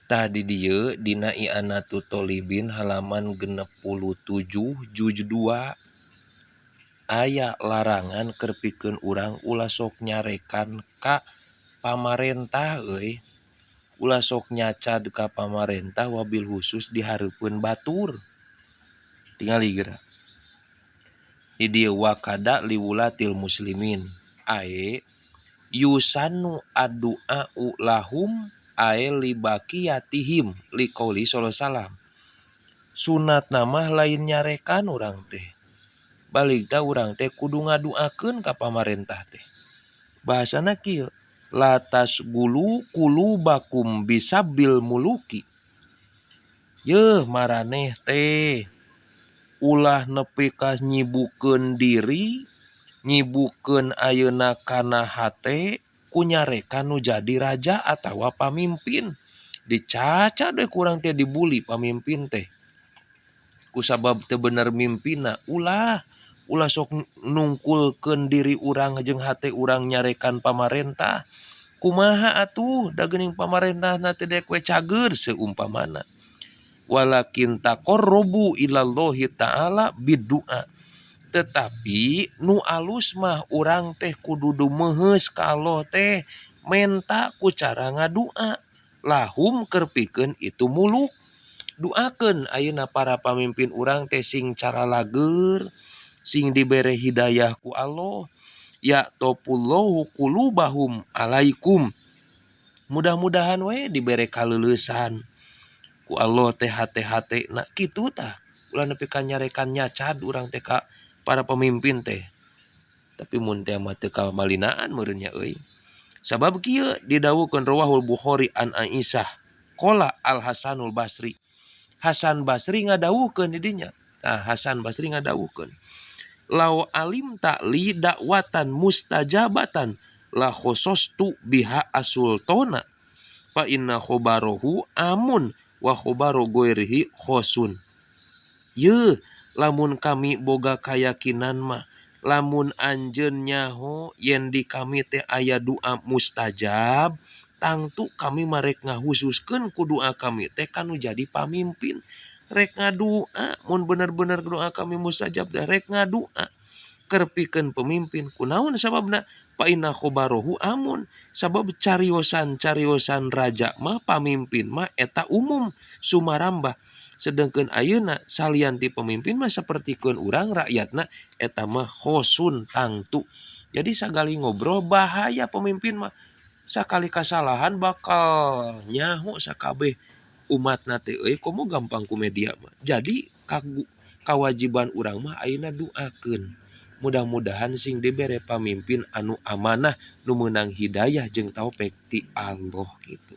Tah di dieu dina I'anatut Tholibin halaman 67 juz 2 aya larangan keur pikeun urang ulah sok nyarekan ka pamarentah euy. Ulah sok nyacad ka pamarentah wabil khusus di hareupeun batur. Tingali geura. Di dieu wakada liwulatil muslimin ae yusannu addu'a'u lahum ae libaqiyatihim liqauli sallallahu alaihi wasallam. Sunatna mah lain nyarekan urang teh. Baligta urang teh kudu ngaduakeun ka pamarentah teh. Bahasana kieu, la tasgulu qulubakum bisabbil muluki. Yeuh maraneh teh ulah nepi ka nyibukeun diri, nyibukeun ayeuna kana hate ku nyarekan nu jadi raja atawa pamimpin. Dicaca we ku urang teh dibuli pamimpin teh. Kusabab teu bener mimpinna ulah ulah sok nungkulkeun diri urang jeung hate urang nyarekan pamarentah. Kumaha atuh da geuning pamarentahna teh dek we cager seumpamana. Walakin taqarrabu ilallahi ta'ala biddu'a. Tetapi nu alus mah urang teh kudu dumeuheus ka Allah teh menta ku cara ngadua lahum keur pikeun itu muluk. Duakeun ayeuna para pamimpin urang teh sing cara lageur, sing dibere hidayah ku Allah. Ya topullahu qulubahum alaikum. Mudah-mudahan we dibere kaleulesan ku Allah teh hate-hate na kitu tah. Ulah nepi ka nyarekan nyacad urang teh ka para pemimpin teh. Tapi mun teh mah teu kamalinaan meureun nya euy. Sabab kieu didawuhkeun rawahul Bukhari an Aisyah qala Al Hasanul Basri. Hasan Basri ngadawuhkeun di dinya. Tah Hasan Basri ngadawuhkeun. Lau alim ta'li dakwatan mustajabatan la khosostu biha asultona fa inna khobarohu amun wa khobaro goirihi khosun. Yeuh lamun kami boga kayakinan mah lamun anjeun nyaho yen di kami teh aya doa mustajab tangtu kami mah rek ngahususkeun ku doa kami teh kanu jadi pamimpin. Rek ngadua mun bener-bener doa kami mustajab teh rek ngadua keur pikeun pemimpin. Kunaon sababna? Fa inna khobarohu amun. Sabab cariosan-cariosan raja mah pamimpin mah eta umum sumarambah. Sedengkeun ayeuna salian ti pemimpin mah sapertikeun urang rakyatna eta mah khosun tangtu. Jadi sagali ngobrol bahaya pemimpin mah. Sakali kasalahan bakal nyaho sakabeh umatna teh euy komo gampang ku media mah. Jadi kawajiban urang mah ayeuna duakeun. Mudah-mudahan sing dibere pamimpin anu amanah nu meunang hidayah jeung taufik ti Allah gitu.